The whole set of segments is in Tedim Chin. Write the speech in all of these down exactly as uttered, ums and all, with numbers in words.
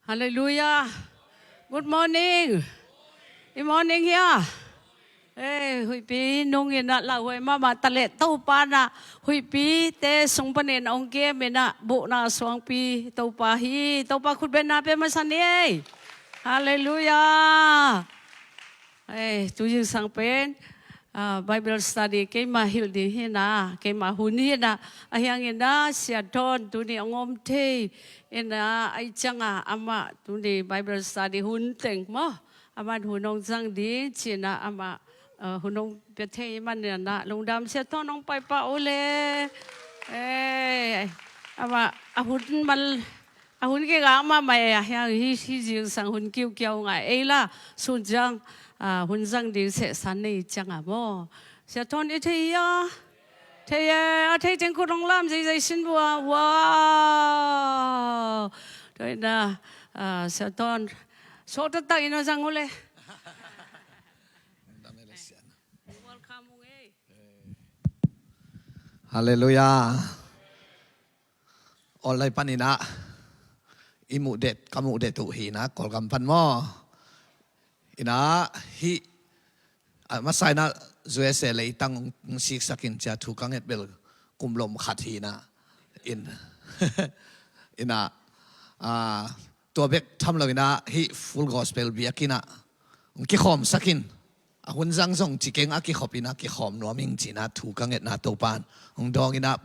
Halleluiah. Good morning. I morning hia? Ei, huihpi nung inah lauhuai mahmah taleh Topa nah huihpite sung panin a hong kem inah buhna suangpi Topa hi. Topa khutbetna pe masa ni ei. Halleluiah. Ei, tu zingsang pen Bible study keima hilh ding hi na, keima hun hi na, a hiang inah Sia Thawn tuni hong om thei inah, a i ciangah amah tuni Bible study hun teng maw, amah hun hong zang ding ci inah amah hun hong pia thei man inah, lungdam Sia Thawn hong paipah uh le. Ei, amah a hun mal a hun kei gak mahmah ei, a hiang hi, hi zingsang hun kiukiau ngah ei la, sun ciang hun zang ding sehsan nei ciangah maw. Sia Thawn i thei hia? Thei e. A thei teng khut hong lam zeizai sin bua. Wow. Tua inah Sia Thawn sawh taktak inah zang uh le. Welcome ung ei. Halleluiah. Online pan inah i muh det, ka muh det uh hi inah, Kawlgam pan maw. Inah hih a masa inah U S A leitang hong siksak in cia thu ka nget bel kum lom khat hi inah. In inah tua bek tham lo inah hih Full Gospel biakinn ah hong kikhawmsak in, a hun zang zong ci keng, a kikhop inah kikhawm nuam ing ci inah thu ka ngetna Topan hong dawng inah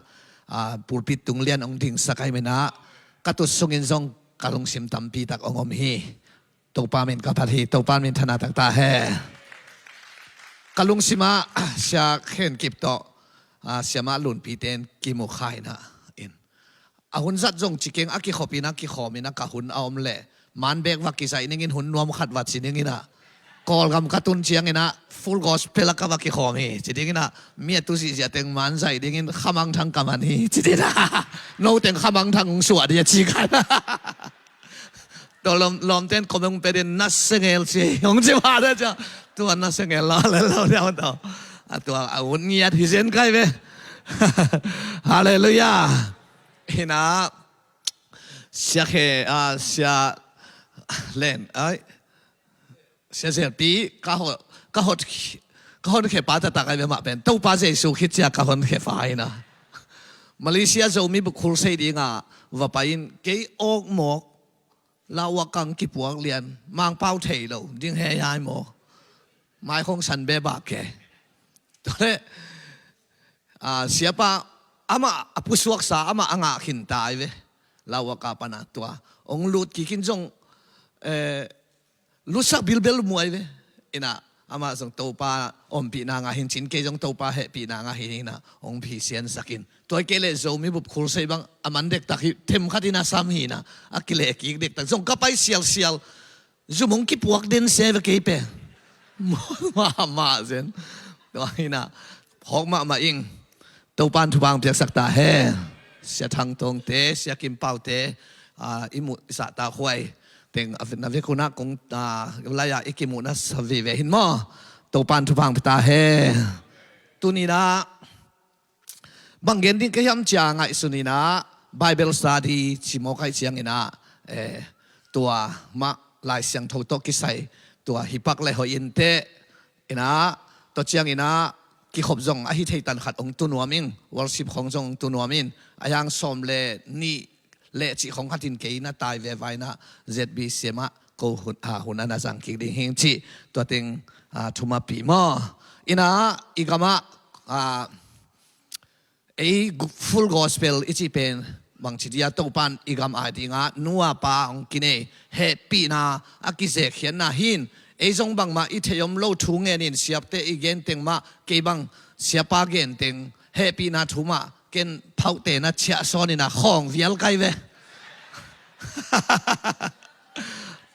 pulpit tung lian hong dingsak ahi man inah ka tut sungin zong ka lungsim tampi tak hong om hi. Topa min ka phat hi. Topa min thana taktak hen. Ka lungsim ah Sia Khen Kip tawh Sia Mah Lunpi ten kimu kha inah in, a hun zat zong ci keng, a kikhop inah kikhawm inah ka hun a om leh man bek va kizaih ning in, hun nuam khat va ci ning inah, Kawlgam ka tun ciang inah Full Gospel ah ka va kikhawm hi ci ding inah, mi a tu zihziah teng man zaih dingin khamangthang ka man hi ci ding inah, no teng khamangthang hong suah ding a ci kha inah. Tua lawm, lawmten comment hong pia ding, na sengel ci hong ci mah dah cia. Tua na sengel la le lo dia tau. A tua a hun ngiat hi zen kai ve. Halleluiah. Inah Sia Khe, Sia Len ai, Sia Zelpi ka hot, ka hot, ka hon khe pa taktak ai ve mah pen Topa Jesu khit cia ka hon khe pa inah. Malaysia Zomi Bup Khulsei dingah va pai in, kei awk mawk, lauhuak kang kipuak lian, Mangpau thei lo ding he ai maw. Mai khong san bebak ke. Tua leh siapa amah a pusuaksa amah a ngah khin ta ai ve. Lauhuak a pana tua hong lut kikin zong lutsak bilbel muai ve. Inah amah zong Topa ompihna ngah hin cin, kei zong Topa hehpihna ngah hin inah hong phisiansak in. Tua kei leh Zomi Bup Khulsei bang a man dektak hi, themkhat inah sam hi inah a kileh kik dektak. Zong ka pai sialsial zum hong kipuak den se ve kei pe. Mahmah zen. Tua inah phawk mahmah ing. Topan thupha hong piaksak ta hen. Sia Thang Tawngte, Sia Kim Paute i muh i sahtak huai teng a na vek hunah kong lai-ah i kimuhna sa vive hin maw. Topan thupha hong pia ta hen. Tuni inah bang gen ding ka hiam cia ngaihsun inah Bible study ci mawk ai ciang inah tua mah Lai Siangtho tawh kisai tua hi pak le hoih inteh. Inah tua ciang inah kikhop zong a hi thei tan khat hong tu nuam ing, worship khong zong hong tu nuam in, a hiang sawm le nih leh cih khong khat in kei na tai ve vai inah Z B C M ah ko hun a na zang kik ding hing cih tua teng thumapi maw. Inah i gamah ei Full Gospel i cih pen bangci dia Topan i gam ai dingah nu a pa hong kinei hehpihna a kizekkhiatna hin, ei zong bangmah i theih om lo thu ngenin siapte i gen teng mah, kei bang siapa gen teng hehpihna thu mah ken phauhte na ciah sawn inah khawng vial kai ve.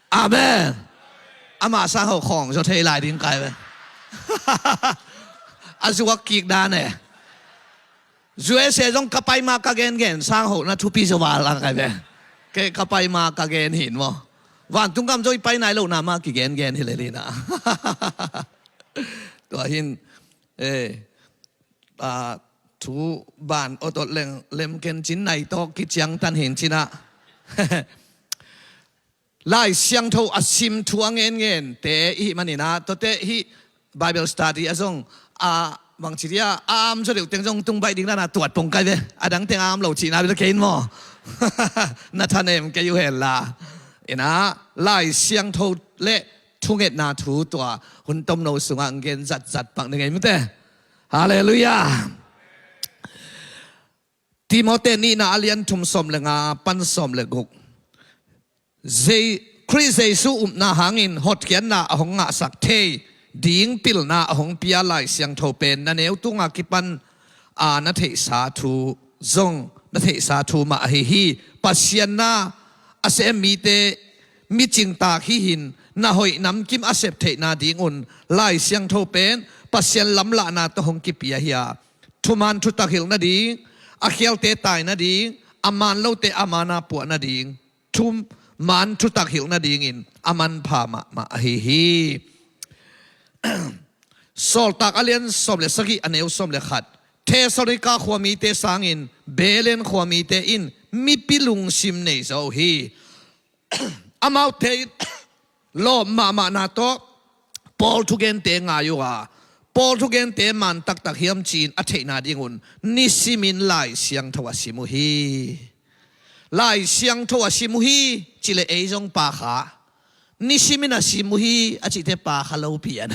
Amen. Amah sang ho khawng zaw thei lai ding kai ve. A zuak kik dan e. U S A zong ka pai ma ka gengen sang ho na thupi zaw val a kai ve. Kei ka pai ma ka gen hin maw. Vantung gam zaw i pai nai lo na ma kigengen hi le li na. Tua hin thu ban awt awt leng lemken cin nai tawk kiciangtan hin cinah. Lai Siangtho a sim thu a ngenngente i hih maninah tuate hih Bible study a zong a bangci dia a am zaw deuh teng zong tung baih ding dana tuat pong kai ve. A dang teng a am lo cihna bia kei in maw? Na thanem kei uh henla. Inah Lai Siangtho le thungetna thu tua hun tomno sungah ngen zatzat pak ni ngei mute. Halleluiah. Timote nihna a lian thum sawm le nga pan sawm le guk. Khrih Jesu upna hangin hotkhiatna a hong ngahsak thei ding pilna a hong pia Lai Siangtho pen na neu tunga kipan a na theihsa thu zong na theihsa thu mah ahi hi. Pasian na a sem mite micingtak hihin na hoih namkim a sep theihna dingun Lai Siangtho pen Pasian lamlahna tawh hong kipia hi a, thuman thutak hilh nading, a khialte tai nading, a man lote a mana puah nading, thuman thutak hilh nadingin a manpha mahmah ahi hi. Sawltak a lian sawm le sagih a neu sawm le khat. Thessalonika khuamite sangin Belen khuamite in mipi lungsim nei zo uh hi. Amaute in lawm mahmahna tawh Paul thugente ngai uh a, Paul thugente man taktak hiam ci-in a theihna dingun nisimin Lai Siangtho a sim uh hi. Lai Siangtho a sim uh hi cileh ei zong pakha. Nisimin a sim uh hi a cihte pakha lopi an.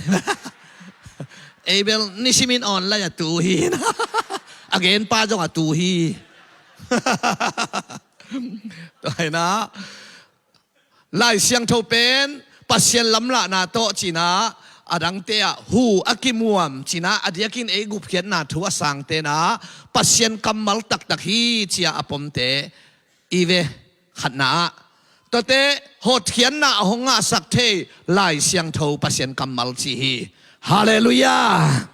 Ei bel nisimin online a tu uh hi. A genpa zong a tu uh hi. Tua hi na Lai Siangtho pen Pasian lamlahna tawh cina a dangte ah hu a kimuam cina a diakin ei gupkhiatna thu a sangtena Pasian kammal taktak hi cia a pomte i ve khatna ah. Tuate hotkhiatna a hong ngahsak thei Lai Siangtho Pasian kammal ci hi. Halleluiah.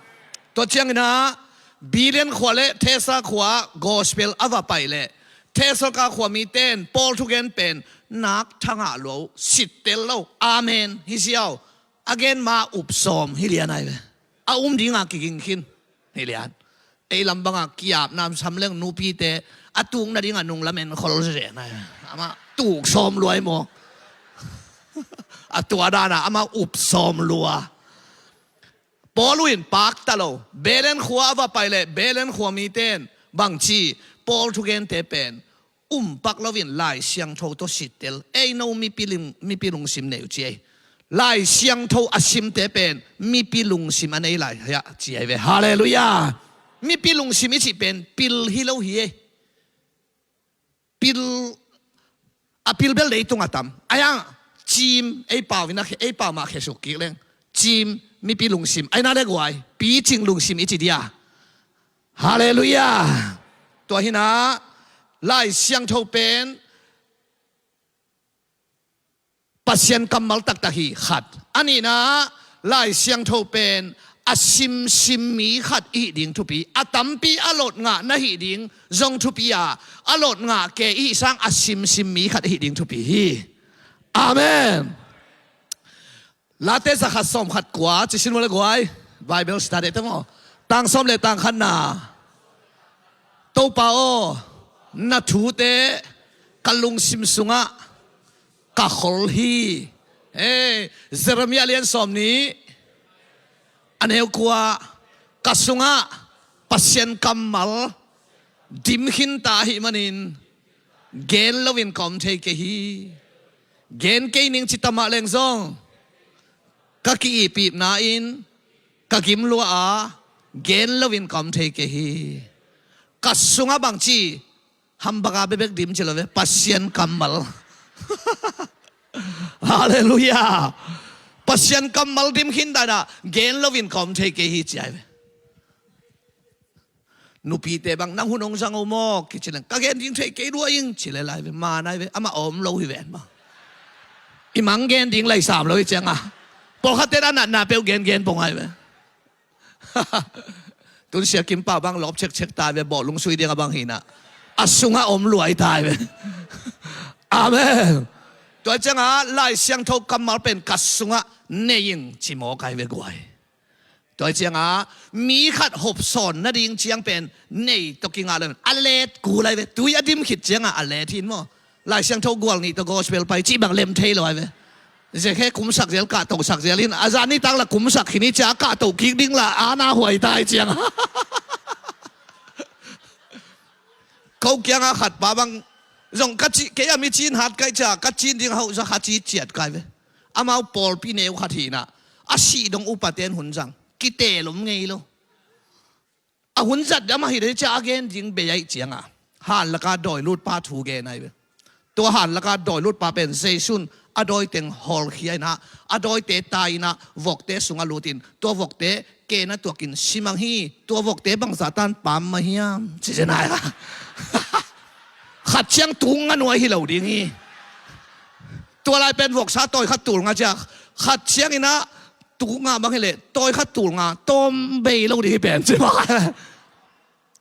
Tua ciangina Belen khua le Thessa khua gospel a va pai le Thessalonika khua miten Paul thugen pen nak thangah lo, sittel lo, amen hi ziau. A gen ma upsawm hi lian ai ve. A um dinga kiging khin hi lian. Ei lam banga kiap namsam leng nupite a tuk nadinga nung lamen khol zen ai ve. Amah tuk sawm luai maw? A tua dana amah upsawm lua. Paul uh in pakta lo. Belen khua a va pai le Belen khua miten bangci Paul thugente pen umpak loin Lai Siangtho tawh sittel. Ei no mipi lungsim nei uh ci ei. Lai Siangtho a simte pen mipi lungsim a nei lai hiah ci ei ve. Halleluiah. Mipi lungsim i cih pen pil hi lo hi ei. Pil a pil bel leitung a tam ai ang. Cim ei pau ina ei pau mah khesuk kik leng cim mipi lungsim ai na le guai picing lungsim i ci dia. Halleluiah. Tua hina Lai Siangtho pen Pasian kammal taktak hi khat. A nihna Lai Siangtho pen a simsim mi khat i hih ding thupi, a tampi a lot ngah na hih ding zong thupi a, a lot ngah ke i hih sang a simsim mi khat i hih ding thupi hi. Amen. Late zakhat sawm khat kua cisin wale guai Bible study te maw? Tang sawm le tang khatna. Topa aw, na thute ka lungsim sungah ka khol hi. Jeremiah lian sawm nih a neu kua ka sungah Pasian kammal dim khinta ahih manin gen loin ka om thei kei hi. Gen kei ning ci tamah leng zong ka ki-ihpihna in ka gim lua a gen loin ka om thei kei hi. Ka sungah bangci hambaka bebek dim ci lo ve Pasian kammal. Halleluiah. Pasian kammal dim khin dana gen loin ka om thei kei hi ci ai ve. Nupite bang nang hun hong zang o maw kici leng ka gen ding thei kei lua ing ci le lai ve ma nai ve amah a om lo hi ven maw? I mang gen ding lai sam lo hi cianga pawlkhatte na natna peuh gen gen pong ai ve. Tun sia kim pau bang lop cekcek ta ve bawh lungsui dinga bang hina a sunga om luai ta ve. Amen. Tua cianga Lai Siangtho kammal pen ka sunga nei ing ci mawk ai ve guai. Tua cianga mi khat hopsawn nading ciang pen nei tawh kingah lo a let kul ai ve tui a dim khit cianga a let hin maw? Lai Siangtho gual nih tawh gospel pai cih bang lem thei lo ai ve. Zekhe kumsak zel, kahtosak zel in a zan nitak la kumsak khin hi cia, kahto kik ding la a na huai tai ciang. Ko kianga khat pa bang zong ka ci, kei a mi cin hat kai cia, ka cin ding hauh za kha ci ciat kai ve. Amau pawlpi neu khat hinah a sih dong upaten hun zang kitelom ngei lo. A hun zat dam ahi dei cia a gen ding bei aih cianga hanlaka dawi lutpa thu gen ai ve. Tua hanlaka dawi lutpa pen Jesu'n a dawi teng hawlkhia inah a dawite tai inah vokte sungah lutin tua vokte kena tuakin simang hi. Tua vokte bangzah tan pam mah hiam? Cizia nai a khat ciang tung nga nuai hi lo ding hi. Tua lai pen voksa tawi khat tul nga cia khat ciang inah tuk nga bang hileh tawi khat tul nga tawm bei lo ding hi pen ci bang.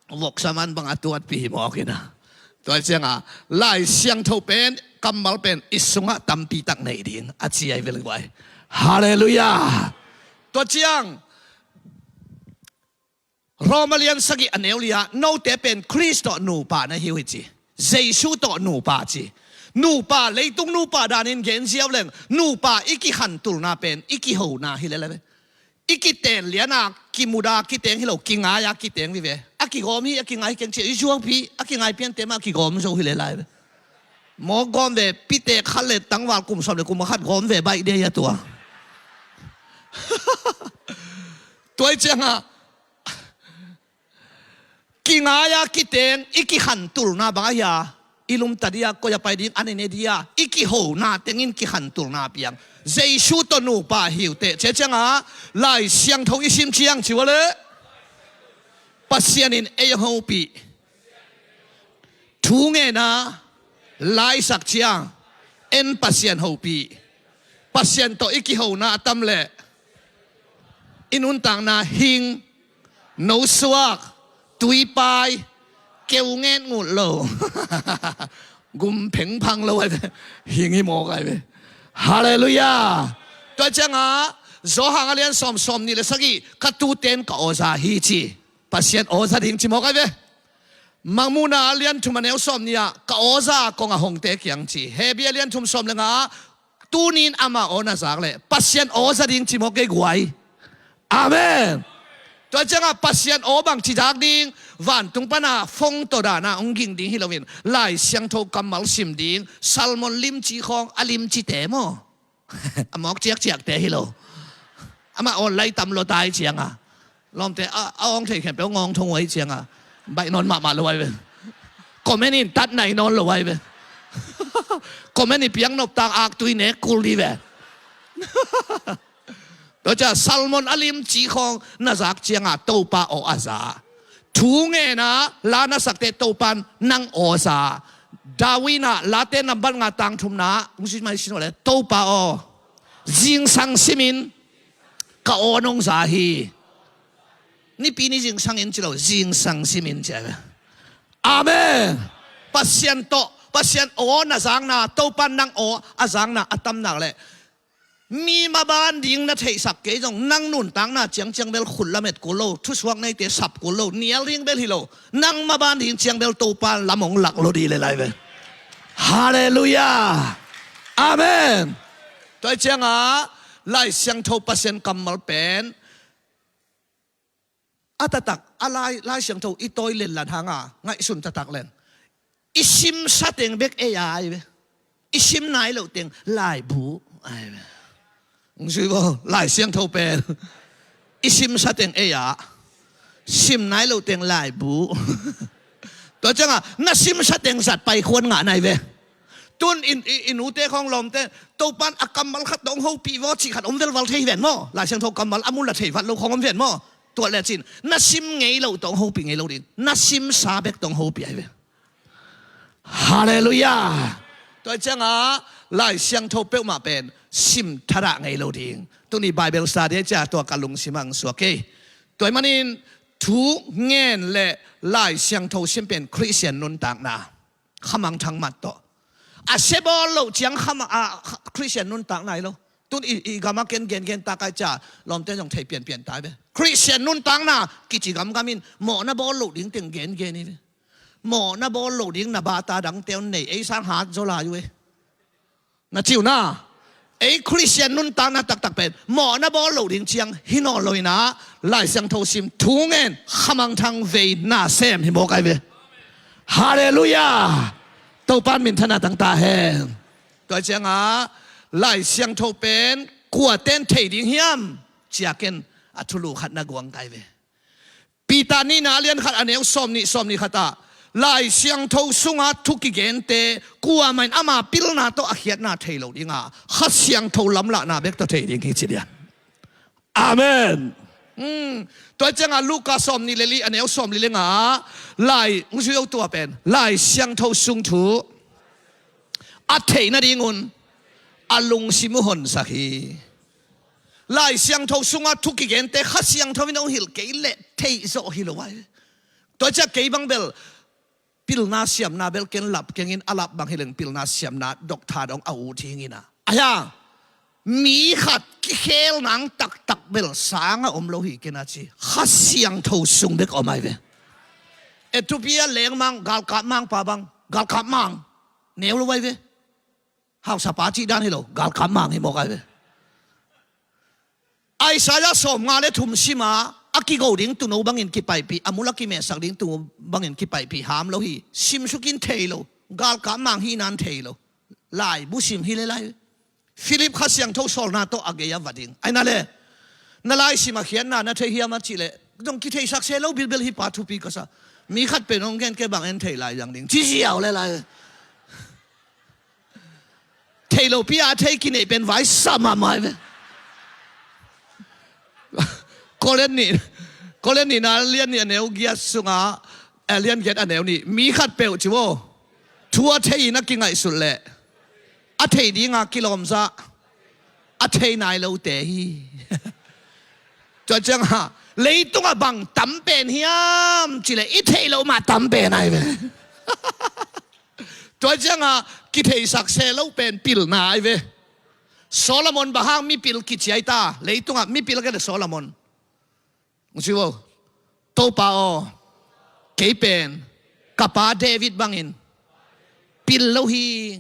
Voksa man bang a tuatpi hi mawk inah. Tua cianga Lai Siangtho pen kammal pen i sungah tampi tak nei ding a ci ai vel guai. Halleluiah. Tua ciang Roma lian sagih a neu li-ah note pen Khrist tawh nupa na hi uh hi ci. Jesu tawh nupa ci. Nupa, leitung nupa danin gen ziau leng nupa i kikhantulna pen i kihona hi lel ai ve. I kiten liana kimuda kiteng hi lo, kingaia kiteng vive. A kigawm hi, a kingai hi keng cia i zuaupi a kingai piante mah a kigawm zo hi lel ai ve. Mawk gawm ve, pite khat le tangval kum sawm le kum khat gawm ve baih dia ia tua. Tuai cianga kingaia kiteng i kikhantulna bang ahia i lumta dia, koi a pai ding a nene dia i kihona tengin kikhantulna piang. Jesu tawh nupa hiute cia cianga Lai Siangtho i sim ciang ci ua le Pasian in ei a hopih thu ngena laisak ciang en Pasian hopih. Pasian tawh i kihona a tam leh i nuntakna hing, nosuak, tuipai, keu nget ngut lo, gum phengphang lo ai ve. Hing hi mawk ai ve. Halleluiah. Tua cianga Johan a lian sawm, sawm nih le sagih, ka tuten ka awza hi ci. Pasian awza ding ci mawk ai ve. Mangmuhna a lian thum a neu sawm nih ah ka awza kong a hongte kiang ci. Hebru a lian thum sawm le nga, tunin ama aw na zak leh Pasian awza ding ci mawk kei guai. Amen. Tua cianga Pasian aw bang ci zak ding, vantung pana fong tawh dana hong ging ding hi loin Lai Siangtho kammal sim ding, Salmon limci khawng a limcite maw? A mawk ciakciakte hi lo. Amah online tam lo tai cianga lawmte a awng thei khempeuh ngawng thong uh ai cianga baih nawn mahmah lo ai ve. Comment in tat nai nawn lo ai ve. Comment i piang noptang aktui nek kul di ve. Tua cia Salmon a limci khawng na zak cianga Topa aw a za. Thu ngena la na sakte Topan nang aw za. David in ah Late nambat nga tang thumna hong zui mai sin uh le Topa aw, zingsang simin ka aw nong za hi. Nipi ni zingsang in ci lo, zingsang simin ci a ve. Amen. Pasian tawh, Pasian aw na zakna, Topan nang aw a zakna a tam nak leh mi maban ding na theihsak kei zong nang nuntakna ciangciang bel khut lamet kul lo, thusuak neite sap kul lo, nial ding bel hi lo, nang maban ding ciang bel Topa lam hong lak lo di le lai ve. Halleluiah. Amen. Tua cianga Lai Siangtho Pasian kammal pen a taktak a Lai, Lai Siangtho i tawi lenlan hanga ngaihsun taktak len i simsa teng bek ei a ai ve. I sim nai loh teng laibu ai ve. Hong zui baw, Lai Siangtho pen i simsa teng ei a, sim nai loh teng laibu. Tua cianga na simsa teng zat pai khuan ngah nai ve. Tun in, i, i nute khawng lawmte Topan a kammal khat dong hopih vaw cih khat om velval thei ven maw? Lai Siangtho kammal a mun la thei vat lo khawng om ven maw? Tuah lecin na sim ngei loh tawh hong hopih ngei lo ding, na simsa bek tawh hong hopih ai ve. Halleluiah. Tua cianga Lai Siangtho peuhmah pen sim thadah ngei lo ding. Tuni Bible study cia tua ka lungsim ang suak kei. Tua manin thu ngen le Lai Siangtho sim pen Khristian nuntakna khamangthang mat tawh. A sia bawl loh ciang khama a Khristian nuntak nai lo. Tun i, i gama ken gengen takai cia lawmte zong thei pianpian tai ve. Khristian nuntakna kici gamgamin mawhna bawl loh ding teng gengen hi ve. Mawhna bawl lo ding na bata dangte un nei, ei sang hat zaw lai uh e. Na ci uh na, ei Khristian nuntakna taktak pen mawhna bawl lo ding ciang hi nawn lo in ah, Lai Siangtho sim, thu ngen, khamangthang vei na sem hi mawk ai ve. Halleluiah. Topa'n minthanna tang ta hen. Tua ciangah Lai Siangtho pen kuate'n thei ding hiam? Ciaken a thulu khat na guang kai ve. Peter nihna a lian khat a neu sawm nih, sawm nih khat ah, Lai Siangtho sunga thu kigente kuamah in ama pilna tawh a khiatna thei lo ding a, Kha Siangtho lamlahna bek tawh thei ding hi ci lian. Amen. Hmm. Tua ciangah Luka sawm nih le li a neu sawm li le nga ah, Lai, hong zui o tua pen, Lai Siangtho sung thu a theih nadingun a lungsim uh honsak hi. Lai Siangtho sunga thu kigente Kha Siangtho in hong hilh kei leh theih zawh hi lo ai. Tua ciah kei bang bel pilna siamna bel ken lap keng in, a lap bang hi leng pilna siamna doctor dong a ut hi ing in ah. Ahi a, mi khat kikhel nang taktak bel sang a om lo hi ken a ci. Kha Siangtho sung bek om ai ve. Ethiopia lengmang, galkap mangpa bang, galkap mang neu lo ai ve. Hausapa cih dan hi lo, galkap mang hi mawk ai ve. Isaiah sawmnga le thum sima, a kigo ding tuuno bangin kipaipih, a mul a kimesak ding tuuno bangin kipaipih ham lo hi. Simsuk in thei lo, galkap mang hi nan thei lo. Laibu sim hi le lai. Philip Kha Siangtho sawlna tawh a gei a va ding. Ai na le, na laisim a khiatna na thei hiam a cih leh, dong kitheisak se lo bilbil hi pa, thupi ka sa. Mi khat pen hong gen kei bang en thei lai zang ding. Ci ziau le lai. Thei lo pi a thei kineih pen vai sa mahmah ai ve. Korin nih, Korin nihna lian nih a neu giat sungah, a lian giat a neu nih, mi khat peuh ci vo. Thu a thei in a kingaihsut leh a thei dinga kilawmzah a thei nai lote hi. Tua ciangah leitungah bang tam pen hiam cih leh i theih loh mah tam pen ai ve. Tua ciangah kitheisak se lo pen pilna ai ve. Solomon bang hang mipil kici ai ta, leitungah mipil ka le Solomon. Hong ci vo, Topa aw, kei pen ka pa David bangin pil lo hi.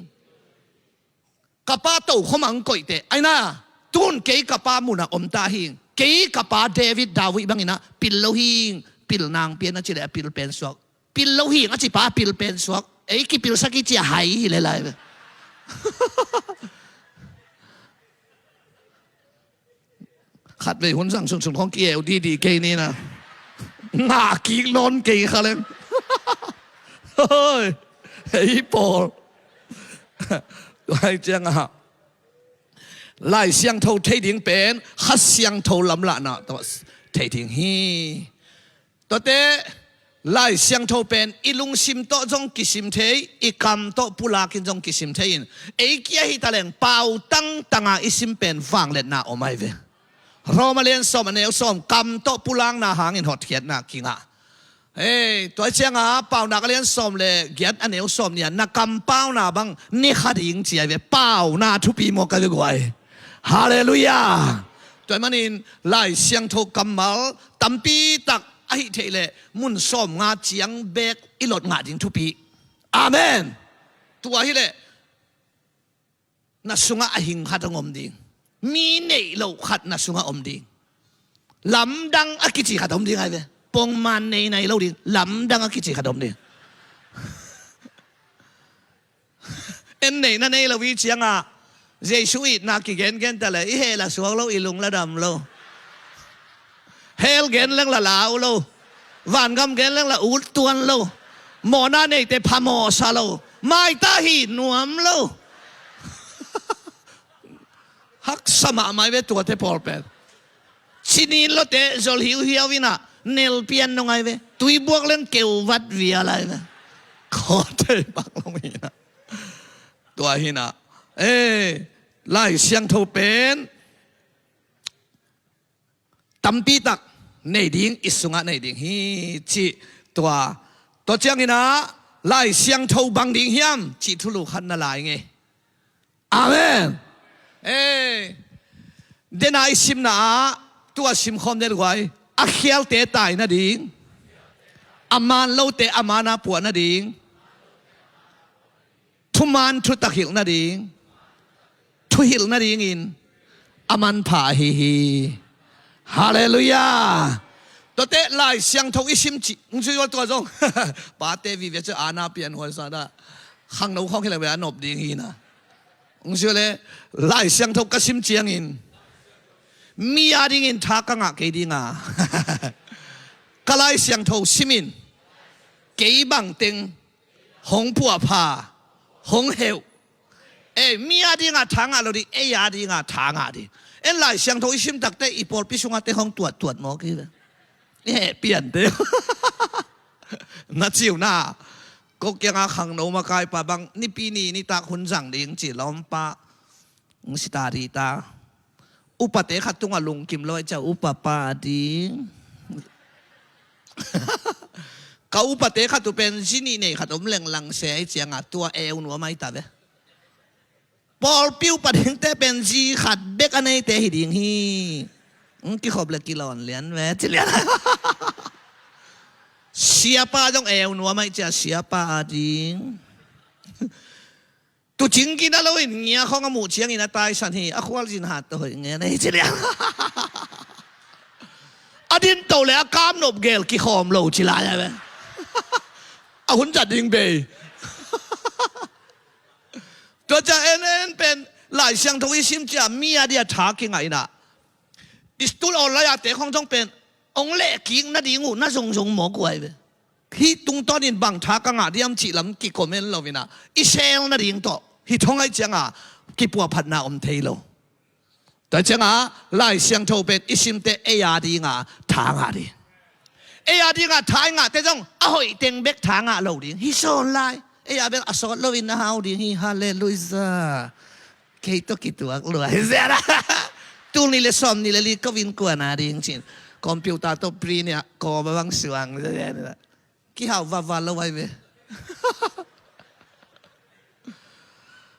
Ka pa tokhom ah hong koih teh, ai na, tun kei ka pa munah om ta hi. Kei ka pa David, David bangin ah pil lo hi. Pil nang pian a ci leh a pil pen suak. Pil lo hi a ci pa a pil pen suak. Ei kipilsak i ci a hai hi le lai ve. Khatvei hun zang sunsun khong ki-eu didi kei ni na. Ngah kik nawn kei kha leng. Hoi. Hei pawl. Lai ciangah Lai Siangtho thei ding pen Kha Siangtho lamlahna tawh thei ding hi. Tuate Lai Siangtho pen i lungsim tawh zong kisim thei, i kam tawh pulakin zong kisim thei in, ei kia hi taleng pau tangtanga i sim pen vangliatna om ai ve. Roma lian sawm a neu sawm, kam tawh pulakna hangin hotkhiatna kingah. Hei, tua cianga Paunak a lian sawm le giat a neu sawm nih ah na kampauna bang ne kha ding ci ai ve. Pauna thupi mawk ai ve guai. Halleluiah. Tua manin Lai Siangtho kammal tampi tak ahih theih leh mun sawmnga ciang bek i lot ngah ding thupi. Amen. Tua hileh na sungah a hing khat hong om ding. Mi neih loh khat na sungah om ding. Lamdang a kici khat om ding ai ve. Pongman nei nai lo ding. Lamdang a kici khat om ding. En neih na nei lo i ciangah Jesu itna kigengen ta le i heh la suak lo, i lung la dam lo. Hell gen leng la lau lo. Vangam gen leng la ut tuan lo. Mawhna neite phamawh sa lo. Maita hi nuam lo. Haksa mahmah ai ve tuate pawl pen. Cinin lote zol hiuhiau inah nelpian nong ai ve. Tuibuak leng keuvat vial ai ve. Khawte bak lo inah. Tua hinah, eh, Lai Siangtho pen tampi tak nei ding, i sungah nei ding hi cih tua. Tua cianginah Lai Siangtho bang ding hiam cih thulu khat na lai ngei. Amen. Eh, dena i simna ah tua simkhawm den guai, a khialte tai nading, A man lote a man a puah nading, thuman thutak hilh nading, thuhilh nadingin a manpha ahi hi. Halleluiah. Tuate Lai Siangtho i sim cih, hong sui ua tua zong. Pate vive cu ana pian huai sa dah. Khangno khawng hi lo ve a nop ding hi na. Hong sui le, Lai Siangtho ka sim ciangin mi a dingin tha ka ngah kei dinga. Ka Lai Siangtho simin kei bangteng hong puahpha, hong heuh. Ei, mi a dinga tha ngah lo ding, ei a dinga tha ngah ding. En Lai Siangtho i sim takte i pawlpi sungah te hong tuattuat maw ki ve. I heh piante. Na ciu na. Ko kianga khangno makaipa bang nipi ni nitak hun zang ding ci lawmpa. Hong si ta dih ta. Upate khat tungah lungkim lo ai cia upa pa ding. Ka upate khat uh pen zi nih nei khat om lenglang se ai cianga tua eu nuam ai ta ve. Pawlpi upa dingte pen zi khat bek a neite hi ding hi. Hong kikhop le kilawn lian ve ci lian. Siapa zong eu nuam ai cia siapa a ding. Tucing kina loin ngia khawng a muh ciangin a taisan hi, a khualzin hat tawh hoih ngen ahi ci liang. A din to le a kam nop gel kikhawm lo ci lai a ve. A hun zat ding bei. Tua cia en en pen Lai Siangtho i sim cia mi a dia tha kingah inah. Istul online a te khawng zong pen ong leh kik nading uh na zongzong mawk uh ai ve. Hih tungtawnin bang tha ka ngah diam cih lam kikomen lo inah i sel nading tawh hih thong aih cianga kipuahphatna om thei lo. Tua cianga Lai Siangtho pen i simte ei a dinga tha ngah ding. Ei a dinga tha i ngahte zong a hoih teng bek tha ngah lo ding hi sawn lai. Ei a bel a sawt loin na hau ding hi. Halleluiah. Kei tawh kituak lua hi ziara. Tul ni le sawm ni le li kovin kuana ding cin computer tawh print nia kawma bang suang. Kihau vava lo ai ve.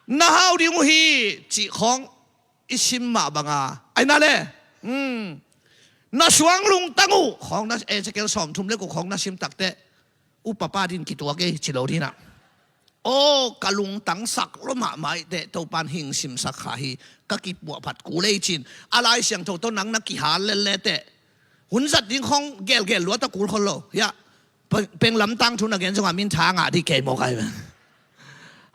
Na hau ding uh hi cih khawng i sim mah banga ai na le. Na suang lungtang uh khawng na Ezekiel sawm thum le ku khawng na sim takte upa pa din kituak ei ci lo dinah. Aw ka lungtang sak lo mahmah ih teh Topan hing simsak kha hi. Ka kipuahphat kul ei cin a Lai Siangtho tawh nang na kihal lel le teh hun zat ding khawng gelgel luat a kul khol lo hiah. Peng lamtang thu na gen zongah min tha ngah dih kei mawk ai ve.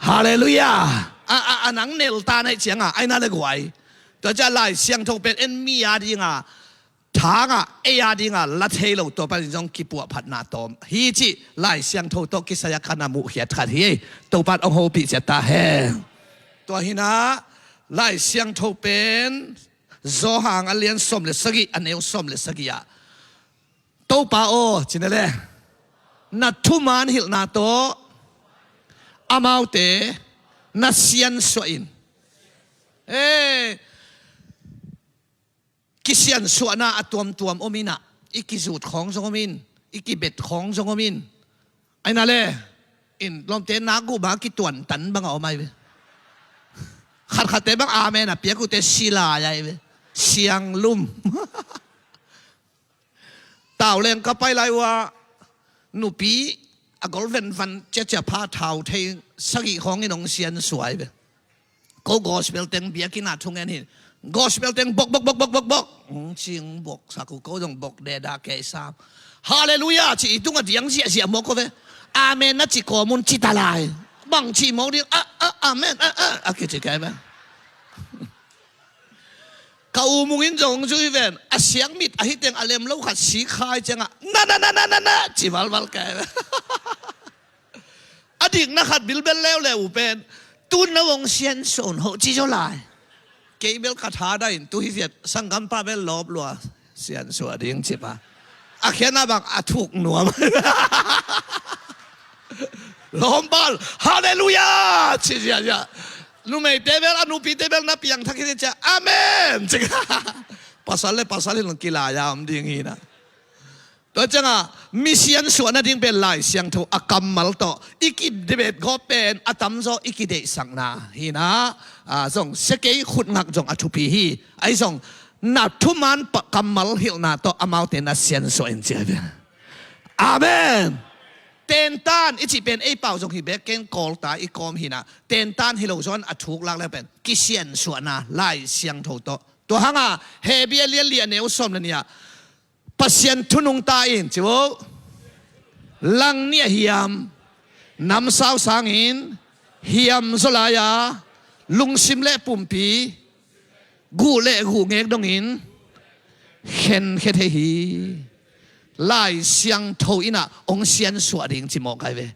Halleluiah. A nang nel ta naih cianga ai na le guai. Tua cia Lai Siangtho pen en mi a dinga tha ngah ei a dinga la thei lo tua panin zong kipuahphatna tawm hi cih Lai Siangtho tawh kisai a khan a muhkhiat khat hi. Topan ong hopih ciat ta hen. Tua hinah Lai Siangtho pen Johan a lian sawm le sagih a neu sawm le sagih ah Topa aw cina le na thuman hilhna tawh amaute na siansuah in. Kisiansuahna a tuamtuam om inah i kizut khawng zong om in i kibet khawng zong om in. Ai na le in lawmte nak guh bang a kituantan bang a om ai ve. Khatkhatte bang amen a piak uhte silai ai ve. Sianglum. Tauleng ka pai lai uh ah nupi a gol venvan ciacia pha thau thei sagih khawngin hong siansuai ve. Ko gospel teng biakinn ah thungen hi. Gospel teng bok bok bok bok bok bok. Cing bok sak uh ko zong bok deda kei sam. Halleluiah ci i tungah diang ziahziah mawk ko ve. Amen na ci kawmun ci ta lai. Bang ci mawk ding a a amen a a a kici kei ve. Ka u mungin zong zui ven a siang mit ahi teng a lem lo khat sik khai ciangah na na na na na na ci valval kei ve. A dikna khat bilbel leuleu uh pen tun na vong siansuah un hoh ci zaw lai. Kei bel ka tha dah in tu hi ziat sanggampa bel lawp lua siansuah ding cipa a khiatna bang a thuk nuam. Lawmpal halleluiah ci ziazia. Numeite bel a nupite bel na piangthak hi cia amen ci. Pasal le pasal hi lung kilai a om ding hi na. Tua cianga mi siansuah nading pen Lai Siangtho a kammal tawh i kidebet gawp pen a tamzaw i kideihsakna hi na. Zong sia kei khutngak zong a thupi hi. Ahi zong na thuman kammal hilhna tawh amaute na siansuah in cia ve. Amen. Tentan i cih pen ei pau zong hi bek, ken Kawlta i kawm hi na. Tentan hi lo zaw in a thuk lak le pen kisiansuahna Lai Siangtho tawh. Tua hanga Hebru a lian li a neu sawm le nih ah Pasian thu nungta in ci vo. Lang nih a hiam, namsau sangin hiam zaw lai-a lungsim le pumpi, guh le guh ngek dongin khenkhia thei hi. Lai Siangtho in ah hong siansuah ding ci mawk ai ve.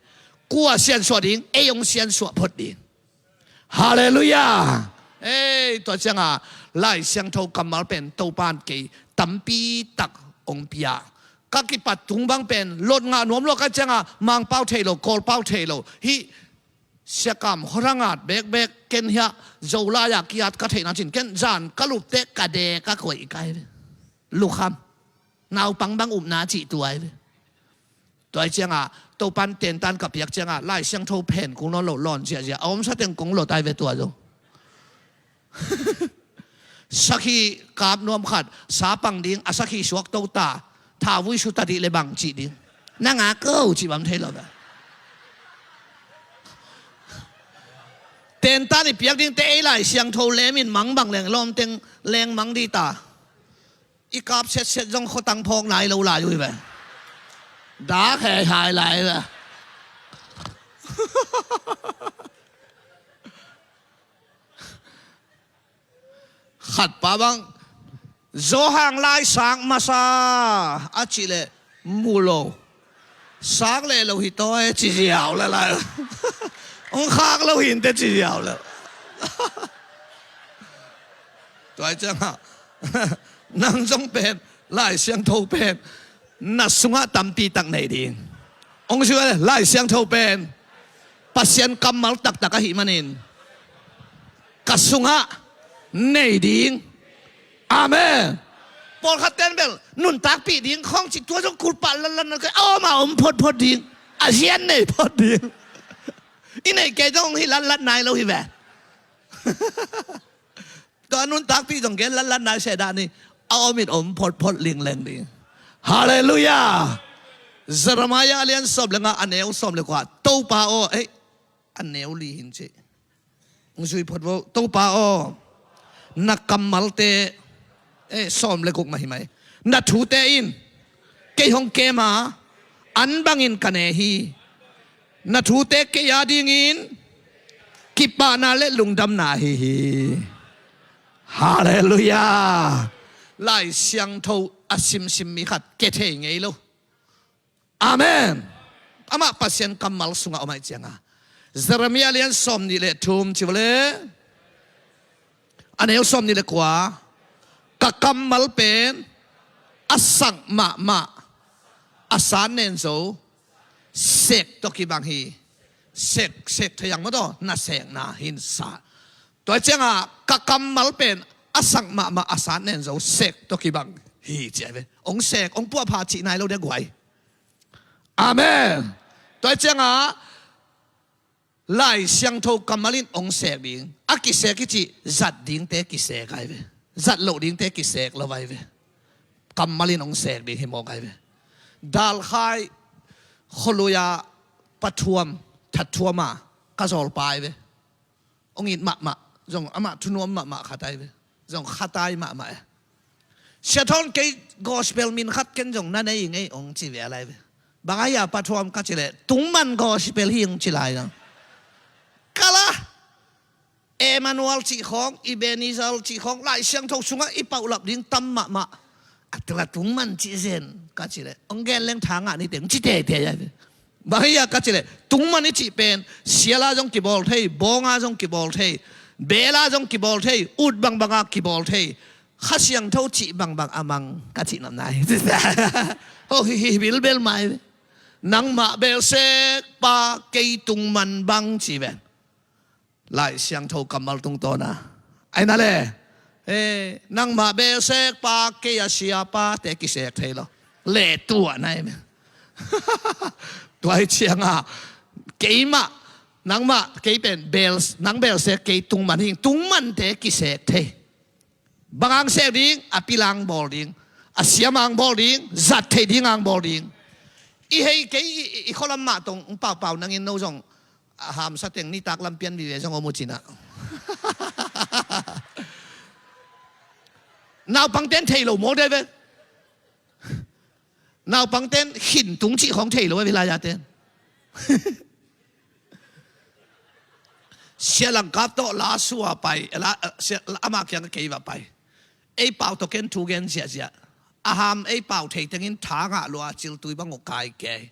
Kua siansuah ding? Ei hong siansuah phot ding. Halleluiah. Ei, tua cianga Lai Siangtho kammal pen Topan kei tampi tak hong pia. Ka kipat tung bang pen lot ngah nuam lo ka cianga Mangpau thei lo, Kawlpau thei lo. Hih Siakam Hora ngat bekbek ken hiah Zolai-a kiat ka theihna cin ken zan ka lupte ka de ka koih kai ve. Lukham. Naupang bang upna cih tuai ve. Tuai cianga Topan tentan ka piak cianga Lai Siangtho phen kung lawn lo lawn ziahziah a omsa teng kong lo tai ve tua zo. Sakhi kap nuam khat, sapang ding a sakhi suak to ta, thavui suta dih le bang cih ding. Na nga ko cih bam thei lo ve. Tentan i piak dingte ei Lai Siangtho lem in mang bang leng lawm teng leng mang dih ta. I kap setset zong khotang phawk nai lo lai uh hi ve. Dak hei hai lai ve. Khat pa bang Johan lai sak masa a cih leh mu lo. Sak leh lo hi taw e ci ziau le lai. Hong khak lo hi inte ci ziau le. Tuai ciangah nang zong pen Lai Siangtho pen na sungah tampi tak nei ding. Hong sui le Lai Siangtho pen Pasian kammal taktak ahih manin ka sungah nei ding. Amen. Pawlkhat ten bel nuntakpih ding khawng cih tua zong kulpah latlat na kei a om a om photphot ding. A zian nei phot ding. I neih kei zong hih latlat nai lo hi ve. Tua nuntakpih zong gen latlat nai seh dah ni. A om in om photphot lingleng ding. Halleluiah. Jeremiah a lian sawm le nga a neu sawm le kua. Topa aw, eh, a neu li hin cih. Hong zui phot vo. Topa aw, na kammalte, eh, sawm le guk mah hi mai. Na thute in kei hong kem a, an bangin ka ne hi. Na thute kei a dingin kipahna le lungdamna ahi hi. Halleluiah. Lai Siangtho a simsim mi khat ke thei ngei lo. Amen. Amah Pasian kammal sungah om ahih cianga Jeremiah lian sawm nih le thum ci vawle. A neu sawm nih le kua. Ka kammal pen a sak mahmah, a san nen zo, sek tawh kibang hi. Sek, sek thei ang maw taw, na sekna hin sa. Tua ciangah ka kammal pen a sak mahmah, a san nen zo, sek tawh kibang hi ci ai ve. Hong sek, hong puahpha cih nai lo dia guai. Amen. Tua ciangah Lai Siangtho kammal in hong sek ding. A kisek i cih zat dingte kisek ai ve. Zat loh dingte kisek lo ai ve. Kammal in hong sek ding hi mawk ai ve. Dalkhai khualuia pathuam thathuama ka zawlpa ai ve. Hong it mahmah zong amah thunuam mahmah khat ai ve. Zong khat ai mahmah e. Sia Thawn kei gospel min khat ken zong na nei ngei hong ci ve a lai ve. Bang a hia pathuam ka ci leh tungman gospel hi hong ci lai zong. Kala Emmanuel cih khawng, Ebenezer cih khawng, Lai Siangtho sungah i paulap ding tam mahmah. A tila tungman cih zen ka ci leh hong gen leng tha ngah ni teng ci teitei ai ve. Bang hia ka ci leh tungman i cih pen siala zong kibawl thei, bawnga zong kibawl thei, bela zong kibawl thei, ut bangbanga kibawl thei. Kha Siangtho cih bangbang a mang ka cih namnai. Ho hi hi bilbel mai ve. Nangmah belsek pa kei tungman bang ci ve. Lai Siangtho kammal tungtawna ai na le. Eh, nangmah belsek pa kei a sia pa te kisek thei lo. Le tuah nai me. Tuai cianga keimah, nangmah kei pen bel, nang belsek kei tungman hing, tungmante kisek thei. Bang ang sek ding, a pilang bawl ding, a siam ang bawl ding, zat thei ding ang bawl ding. I hei kei i, i, i khualam mah tong paupau nangin no zong a hamsa teng nitak lam pian vive zong om uh cinah. Naupangten thei lo maw dai ve. Naupangten khintung cih khawng thei lo a vilai-a ten. Sia Langkap tawh la sua pai, la, sia, ama kiang kei va pai. Ei pau tawh ken thu gen ziahziah. A ham ei pau thei tengin tha ngah lua, ciltui bang uh kai kei.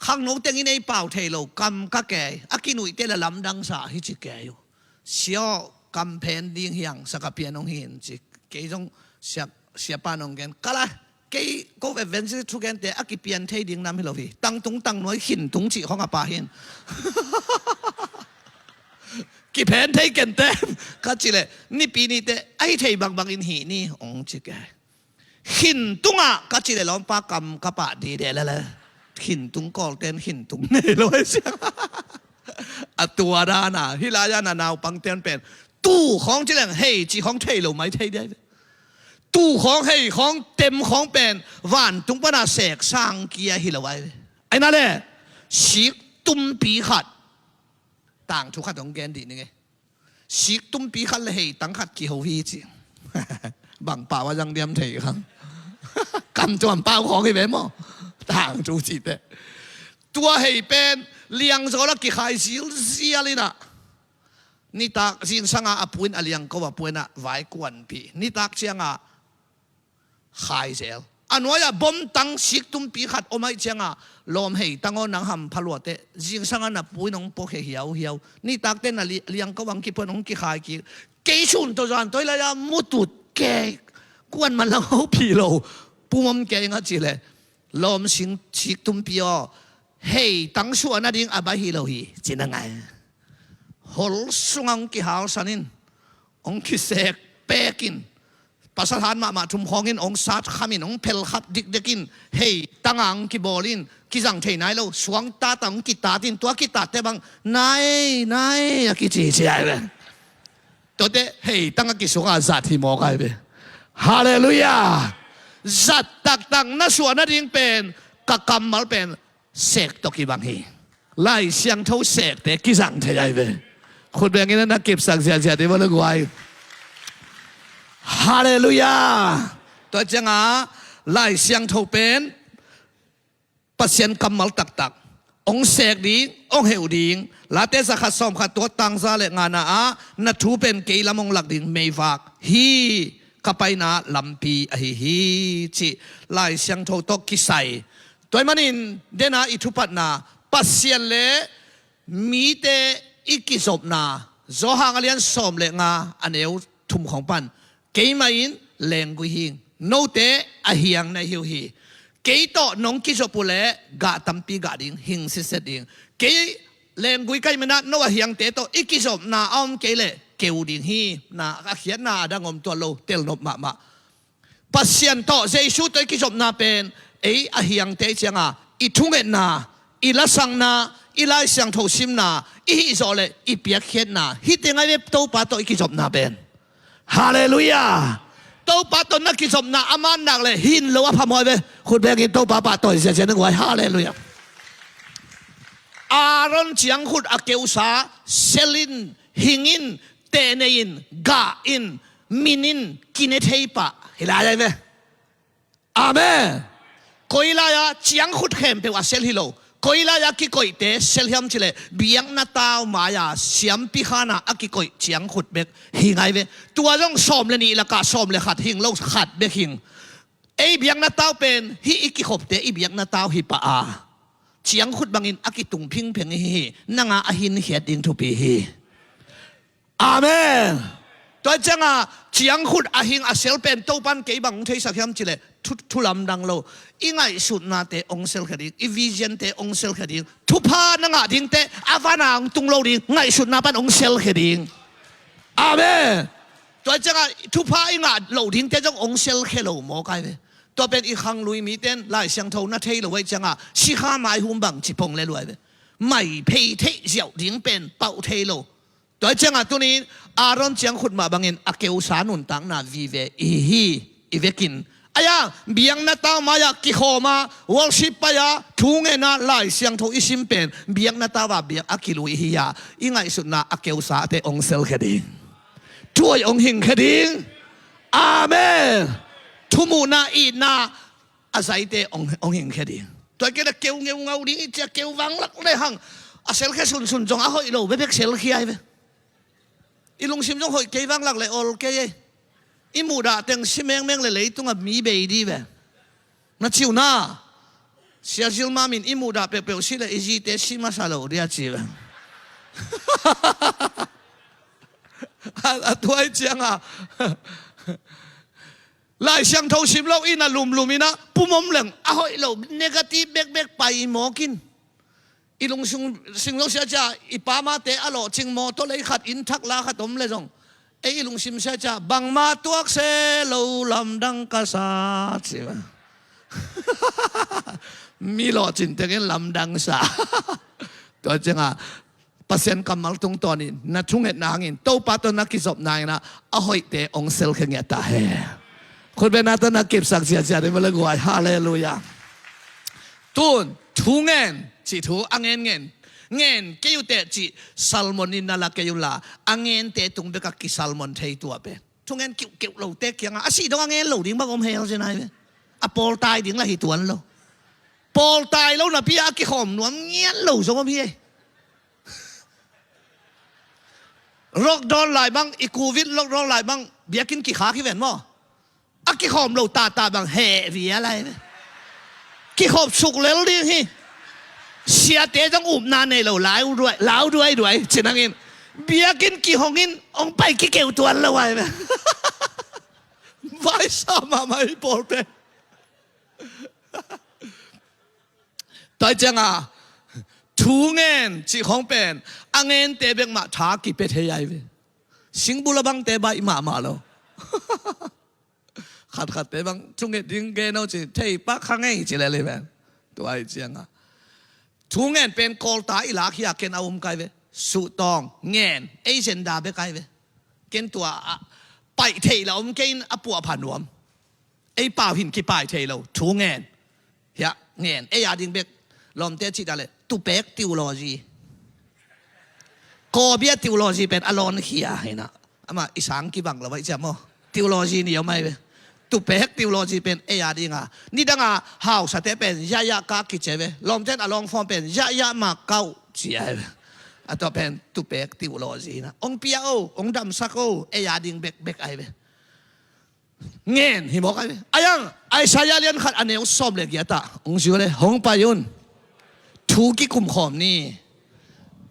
Khangno tengin ei pau thei lo, kam ka kei. A kinuihte la lamdang sa hi ci kei uh. Sia aw, kam phen ding hiang, sakapian hong hin ci. Kei zong sia, siapa nong gen. Kala, kei ko evangelist thugente a kipian thei ding nam hi lo hi. Tangtung tangnuai khintung cih khawng a pa hin. Kiphen thei kente. Ka ci leh, nipi nite, a hi thei bangbangin hi ni, hong ci kei. Khintung ah ka ci leh lawmpa kam ka pah dide lele. Khintung kawlten khintung nei lo a sia. A tua dana, hih lai-a na naupangten pen. Tu khawng ci leng hei ci khawng thei lo mai thei dai ve. Tu khawng hei khawng tem khawng pen. Vantung pana sek sang kia hi lo ai ve. Ai na le, sik tumpi khat. Tangthu khat hong gen dih ning e. Sik tumpi khat le hei tang khat kiho hi ci. Bang pau a zang diam thei khang. Kam tuam pau khawng hi ve maw. Tangthu cihte. Tua hei pen liangzaw la kikhai zilzial inah. Nitak zingsanga a puin a liangko a puinah vai kuanpih. Nitak cianga khai zel. A nuai-ah bom tang sik tumpi khat om aih cianga lawm hei tang aw nang hampha luateh. Zingsanga na puin hong puak he hiauhiau. Nitakte na li-, liangko ang kipuan hong kikhai kik. Kei sun tawh zan tawh lai-a mutut kei. Kuan man lang ho phi lo. Pum om kei nga ci leh. Lawm sing sik tumpi aw. Hei tang suah nading a bai hi lo hi. Cina ngai. Hol sungah hong kihalsan in. Hong kisek pekin. Pasal han mahmah thum khawngin hong sat khamin hong phelkhap dikdekin hei tanga hong kibawlin kizang thei nai lo suang tata hong kitatin tua kitatte bang nai nai a kicici ai ve. Tuate hei tanga kisuka zat hi mawk ai ve. Halleluiah. Zat taktak na suah nading pen ka kammal pen sek tawh kibang hi. Lai Siangtho sekte kizang thei ai ve. Khut bengin na kipsak ziahziah dih vo le guai. Halleluiah. Tua cianga Lai Siangtho pen Pasian kammal taktak. Hong sek ding, hong heuh ding. Late zakhat sawmkhat tua tangza le ngana ah na thu pen kei lam hong lak ding meivak hi. Ka paina lampi ahi hi cih Lai Siangtho tawh kisai. Tua ahih manin dena i thupatna Pasian le mite i kizopna Johan a lian sawm le nga a neu thum khawng pan keimah in lenggui hing note a hiang na hi uh hi. Kei tawh nong kizop uh leh gah tampi gah ding hing sitset ding. Kei lenggui ka hih manah no a hiangte tawh i kizopna a om kei leh keu ding hi. Na a khiatna a dang om tuan lo telnop mahmah. Pasian tawh Jesu tawh i kizopna pen ei a hiangte cianga i thungetna, i lasakna, i Lai Siangtho simna, i hihzawh le i piakkhiatna hite ngai ve. Topa tawh i kizopna pen. Halleluiah. Topa tawh na kizopna a man nak le hin lo a phamawh ve. Khut bengin Topa pahtawi ziazia na guai. Halleluiah. Aaron ciangkhut a keusa selin, hingin, tehneihin, gahin, minin kine thei pah hi lai ai ve. Amen. Koi lai-a ciangkhut khempeuh a sel hi lo. Koi lai-a kikoihte sel hiam cileh biakna tau mai-a siampi khana a kikoih ciangkhut bek hi ngai ve. Tua zong sawm le nih lakah sawm le khat hing lo khat bek hing. Ei biakna tau pen hih i kikhopte i biakna tau hi pah a ciangkhut bangin a kitung phingpheng hi hi. Nanga a hinkhiat ding thupi hi. Amen. Tua cianga ciangkhut a hing a sel pen Topan kei bang hong theisak hiam cileh thu, thu lamdang lo. I ngaihsutnate hong selkhia ding, i visionte hong selkhia ding. Thupha na ngah dingte a vana hong tung lo ding, ngaihsutna pan hong selkhia ding. Amen. Tua cianga thupha i ngah lo dingte zong hong selkhia lo mawk ai ve. Tua pen i khanglui miten Lai Siangtho na thei lo ai cianga sikha maihum bang cipong le luai ve. Mai phei theih ziauh ding pen pauh thei lo. Tua cianga tunin Aaron ciangkhut mah bangin a keusa nuntakna vive i hi hi. I vekin Aia, biakna tau mai-ah kikhawm a, worship pai-a, thu ngen a, Lai Siangtho i sim pen biakna tau-a biak a kilui hi-a, i ngaihsutna a keusate hong selkhia ding. Thu hoih hong hingkhia ding. Amen. Thumuhna itna a zaite hong, hong hingkhia ding. Tua kei a keu ngeungau ding i cia keu vanglak le hang a selkhia sunsun zong a hoih lo bekbek selkhia hi ve. I lungsim zong hoih kei vanglak le ol kei ei. I muhdah teng si mengmeng le leitungah mi bei di ve. Na ciu na. Sia Zilma min i muhdah peuhpeuh si le i zite si masa lo dia ci ve. A, a tuai cianga Lai Siangtho sim lo in a lumlum in a pumom leng a hoih lo negative bekbek pai mawk in. I lungsim sing lo sia cia i pamate a lawhcing mawtaw lei khat inn thak la khat om le zong ei i lungsim sia cia bangma tuak se lo lamdang ka sa ci. Mi lawhcin tengin lamdang sa. Tua cianga Pasian kammal tungtawnin na thungetna hangin Topa tawh na kizopna in a hoihte hong selkhia ngiat ta hen. Khutbetna tawh na kipsak ziahziah ding vala guai. Halleluiah. Tun thu ngen cih thu a ngen ngen ngen kei uh teh cih sermon in na la kei unla a ngente tung bekah kisermon thei tua pen thungen kiuhkeuh lote kiangah a sih dong a ngen lo ding bang om hel zen ai ve. A pawltai ding lah hi tuan lo. Pawltai lo napi a kikhawm nuam ngiat lo zong om hi ei. Lockdown lai bang i covid lockdown lai bang biakinn kikhak hi ven maw? A kikhawm lo tata bang heh vial ai ve. Kikhop suk lel ding hi. Siate zong upna nei lo lau duai duai duai cinangin biakinn kihongin hong pai kikeu tuan lo ai ve. Vaisa mahmah hi pawlte. Tua cianga thu ngen cih khong pen a ngente bek mah tha kipia thei ai ve. Singbul a bangte baih mahmah lo. Khatkhatte bang thunget ding gen aw ci thei pak kha ngei ci lel hi ven. Tua hi cianga thu ngen pen kawlta i lak hi a ken a um kai ve. Suhtawng ngen ei zenda bek ai ve. Ken tua a paih theih la om kei in a puahpha nuam. Ei pau hin kipai thei lo thu ngen. Hiah ngen ei a ding bek lawmte cih ta le tupek theology. Kawbia theology pen a lawnkhia hina. Amah i sang kibang lo vai cia maw? Theology ni om ai ve. Tupek theology pen ei a dinga nidanga hausate pen yahya ka kice ve. Lawmten a lawngfawm pen yahya ma kauh ci ai ve. A tua pen tupek theology hina. Ong pia o ong damsak o ei a ding bekbek ai ve. Ngen hi mawk ai ve. Ayang Isaiah lian khat a neu sawm le giatah hong zio le hong pai un. Thu kikumkhawm ni.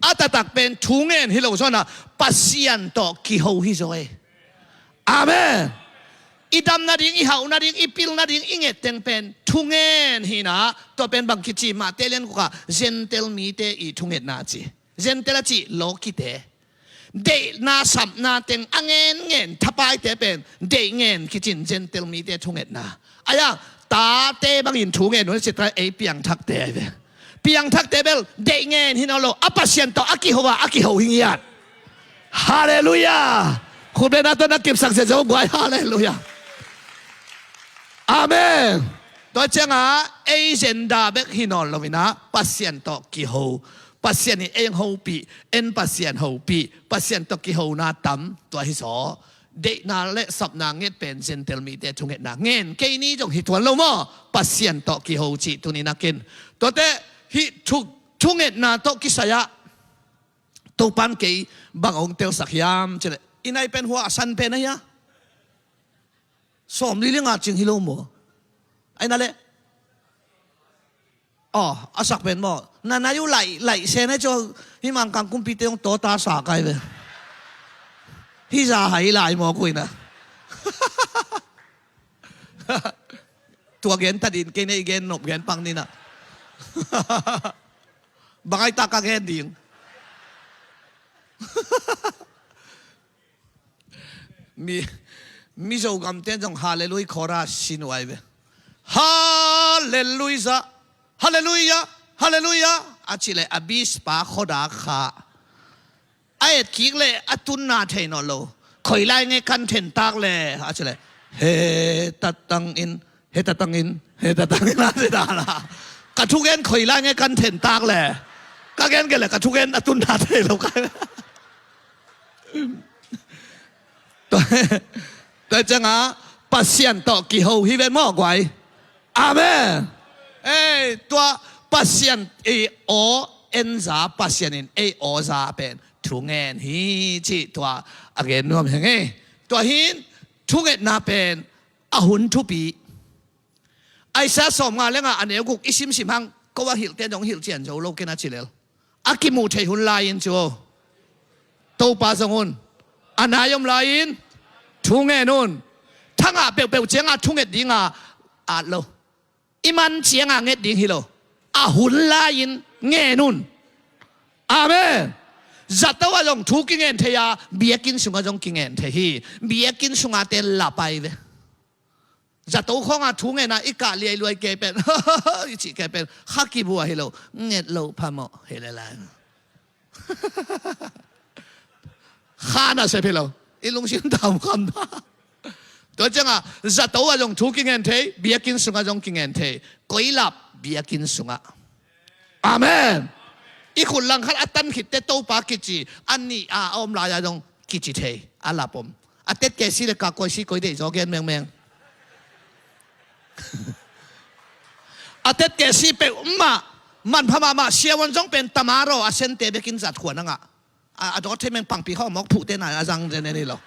A taktak pen thu ngen hi lo zawnah Pasian tawh kiho hi zaw e. Amen. I dam nading i hauh nading i pil nading i ngetteng pen thu ngen hinah tua pen bang kici mahte lian kukah Gentile mite i thungetna ci. Gentile a cih lawkite. Deihna sapna teng a ngenngen thapaite pen deih ngen kicin Gentile mite thungetna. Aya tate bangin thu ngen un a citra ei piangthakte ai ve. Piangthakte bel deih ngen hi nawn lo a Pasian tawh a kiho a a kiho hi ngiat. Halleluiah. Khutbetna tawh na kipsak zia zo guai halleluiah. Amen. Tua cianga ei zenda bek hi nawn loinah Pasian tawh kiho. Pasian in ei hopih en Pasian hopih Pasian tawh kihona tam tua hi zaw. Deihna le sapna nget pen Gentile mite thungetna ngen kei ni zong hi tuan lo maw? Pasian tawh kiho cih tuni nakin tuate hih thuk thungetna tawh kisai-ah Topan kei bang hong telsak hiam cileh i nai pen hua a san pen ahia. Sawm li le nga cing hi lo maw? Aina le aw a sak pen maw? Na nai uh laih laih sen ai caw. Hi mangkang kumpite hong tawta sa kai ve. Hi za hai lai maw kuina. Tua gen tadin kei nei gen nop gen pang nina. Bangai taka gen ding. Mi Mizo gamten zong halleluiah khora sinuai ve. Halleluiah. Halleluiah. Halleluiah a cileh a bispa khoda kha. A etkik le a tunna thei nawn lo. Khoi lai nge kan thentak le a cileh he tattang in Heta tangin, heta tangin a si dala. Ka thugen khoi lai nge kan then tak le. Ka gen ke le ka thugen a tun na thei lo ka. Tua cianga Pasian tawh kiho hi ven maw guai. Amen. Ei, tua Pasian i aw enza Pasian in ei awza pen thungen hi ci tua a gen nuam heng ei. Tua hin thungetna pen a hun thupi. Isaiah sawmnga le nga a neu guk i simsim hang ko a hilhte dong hilh cian zo lo kena ci lel. A kimuh theih hun lai-in cu Topa zong un. A nai om lai-in thungen un. Thangah peuhpeuh cianga thunget dinga at lo. I man cianga nget ding hi lo. A hun lai-in ngen un. Amen. Zato ah zong thu kingen thei a, biakinn sungah zong kingen thei hi. Biakinn sunga te lapai ve. Zato khawnga thu ngenna i kah liailuai kei pen i cih kei pen kha kibua hi lo, nget lo phamawh hi le lai. Kha na sep hi lo, i lungsim tam kham ta. Tua cianga zato ah zong thu kingen thei, biakinn sungah zong kingen thei. Koi lap biakinn sungah. Amen. I khut langkhat a tan khitte Topa kici a nih a a om lai-a zong kici thei a lap om. A tetkesi le kakuaisi koi deih zaw gen mengmeng. A tetkesi peuhmah manpha mahmah siavuan zong pen tamaro a sente bekin zat khua nangah. A dawt thei meng pangpi khawng mawk phuhte na a zang zen en hi lo.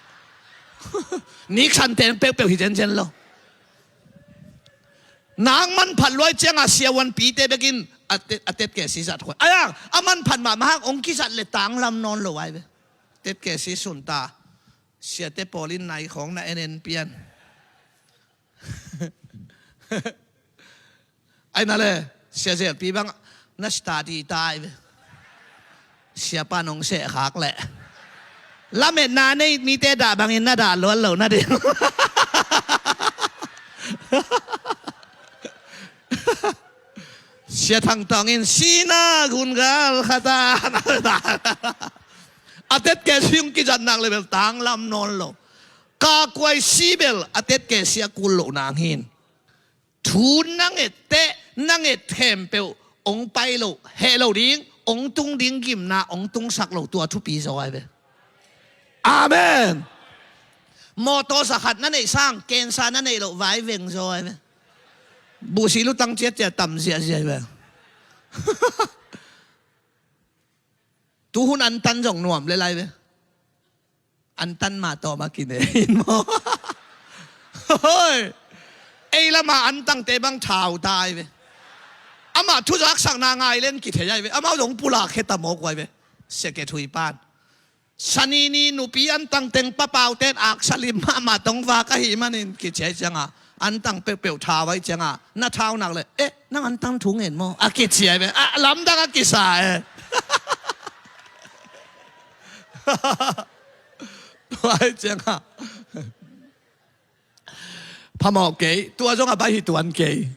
Niksan teng peuhpeuh hi zenzen lo. Nang manphat luai cianga siavuan pite bekin a tetkesi zat khua. Ayang a manphat mahmah hang ong kizat le tanglam nawn lo ai ve. Tetkesi sunta. Siate pawlin nai khawng na en en pian. Aina le sia zelpi bang na study tai ve. Siapa nong sehkhak leh lametna nei mite dah bangin na dah luan lo na ding. Sia Thang Tawng in sina gungal khata. A tetkesi ung kizat nak le bel tanglam nawn lo. Kakuaisi bel a tetkesi a kul loh nang hin. Thu na nget teh na nget khempeuh ong pai lo, heh lo ding, ong tung ding gimna ong tungsak lo tua thupi zaw ai ve. Amen. Mawtaw sa khat na neih sang kensa na neih loh vai veng zaw ai ve. Buhsi lutang ciatciat tam ziahziah ai ve. Tuhun antan zong nuam le lai ve. Antan mah tawh mah kine in maw? Hoi. Ei lama antangte bang thau tai ve. Amah thuzaksakna ngai len kithei ai ve. Amau zong pulak kheta mawk uai ve. Seke thui pan. Sanini nupi antang teng papauten aksalim mahmah tongvak ahi manin kiciai cianga antang peuhpeuh thau ai cianga na thau nak le eh nang antang thu ngen maw a kiciai ve a lamdang a kisa e. Tua ai cianga phamawh kei tua zong a baih hi tuan kei.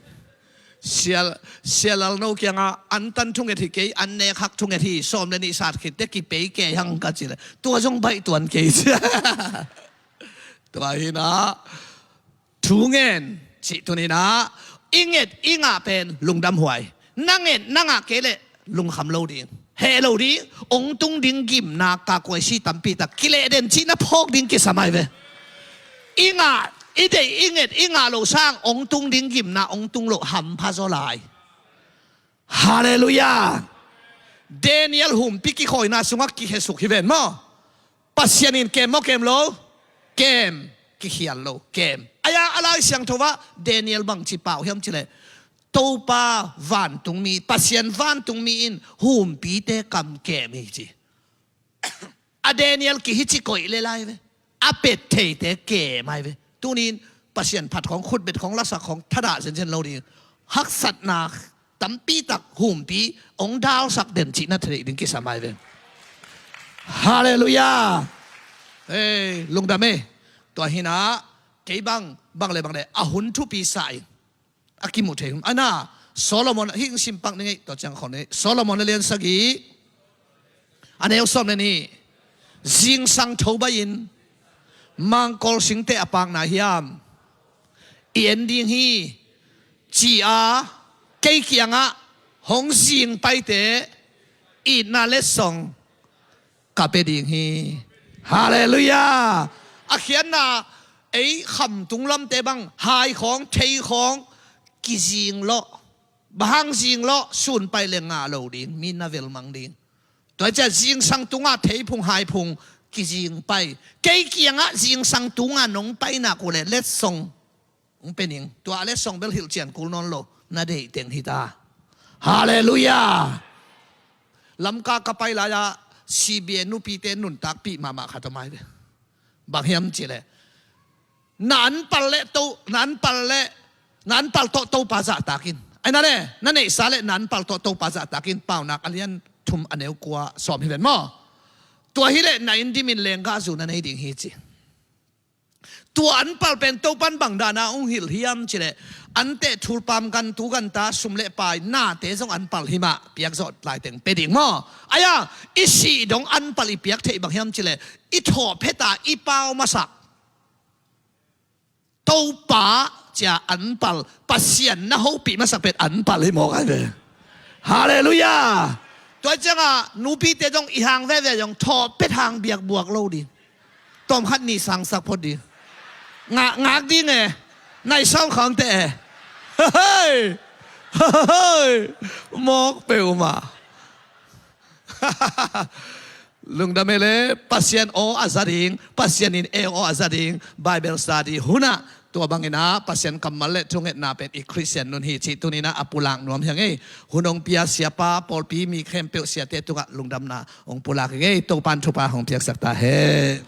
Sial sialal no kianga antan thunget hi kei an nek hak thunget hi sawm le nih sat khit te kipei kei hang ka ci le tua zong baih tuan kei cia. Tua hinah thu ngen cih tuninah i nget i ngah pen lungdam huai. Na nget na ngah kei leh lungkham lo ding, heh lo ding, ong tung ding gimna kakuaisi tampi tak kileh den cih na phawk ding kisam ai ve. I ngah i deih i nget i ngah lo sang ong tung ding gimna ong tung lo hampha zaw lai. Halleluiah. Daniel humpi kikhawina sungah kihesuk hi ven maw? Pasian in kem maw kem lo? Kem. Kikhial lo kem. Aya a Lai Siangtho ah Daniel bangci pau hiam cileh Topa vantungmi Pasian vantungmi in humpite kam kem hi ci. A Daniel kihici koih le lai ve. A pet theite kem ai ve. Tunin Pasian phat khawng khutbet khawng lasak khawng thadah zenzen lo ding. Haksatna tampi tak humpi ong dalsak den cihna theih ding kisam ai ve. Halleluiah. Ei lungdam e. Tua hinah kei bang bang le bang le a hun thupi sa in a kimuh thei hun ana Solomon hing simpak ning ei tua ciang khon ei Solomon a lian sagih a neu sawm le nih. Zingsang tho bai-in mangkawl singte a pakna hiam? i en ding hi, ci-a kei kiangah hong zing paite itna letsong ka pia ding hi. Halleluiah. A khiatna, ei khamtung lamte bang hai khawng, thei khawng, kizing lawh. Bang hang zing lawh? Sun pai le ngah lo ding, mi na vel mang ding. Tua ciah zingsang tungah thei phung hai phung kizing pai. Kei kiangah zingsang tungah nong pai nak uh leh letsong hong pia ning. Tua a letsong bel hilh cian kul nawn lo, na deih teng hi ta. Halleluiah. Lamka ka pai lai-ah C B A nupite nuntakpih mahmah khat om ai ve. Bang hiam cih leh, na anpal le to, na anpal le, na anpal tawh Topa zahtak in. Ai na le, na neihsa le na anpal tawh Topa zahtak in, Paunak a lian thum a neu kua sawm hi ven maw. Tua hi leh na inn dimin lenggahzu na nei ding hi ci. Tua anpal pen Topan bang dana hong hilh hiam cih leh, anteh thulpam gantu ganta sum le pai nate zong anpal hi mah, piakzawh laiteng pia ding maw. Ai-a, i sih dong anpal i piak theih bang hiam cih leh, i thawh pheta i pau masak Topa cia anpal, Pasian na hopih masak pen anpal hi mawk ai ve. Halleluiah. Tua ciangah nupite zong i hang veve zong thawh phet hang biakbuak lo ding. Tawm khat nih sangsak phot ding. Ngak, ngak ding e. Nai sawm khawng te e. Hei. Hei. Mawk peuhmah. Lungdam e le, Pasian aw a za ding, Pasian in ei aw a za ding, Bible study hunah tua bangin ah Pasian kammal le thungetna pen i Khristian nun hi cih tuninah a pulak nuam hi ing ei. Hun hong pia siapa, pawlpi mi khempeuh siate tungah lungdamna hong pulak ing ei. Topan thupha hong piaksak ta hen.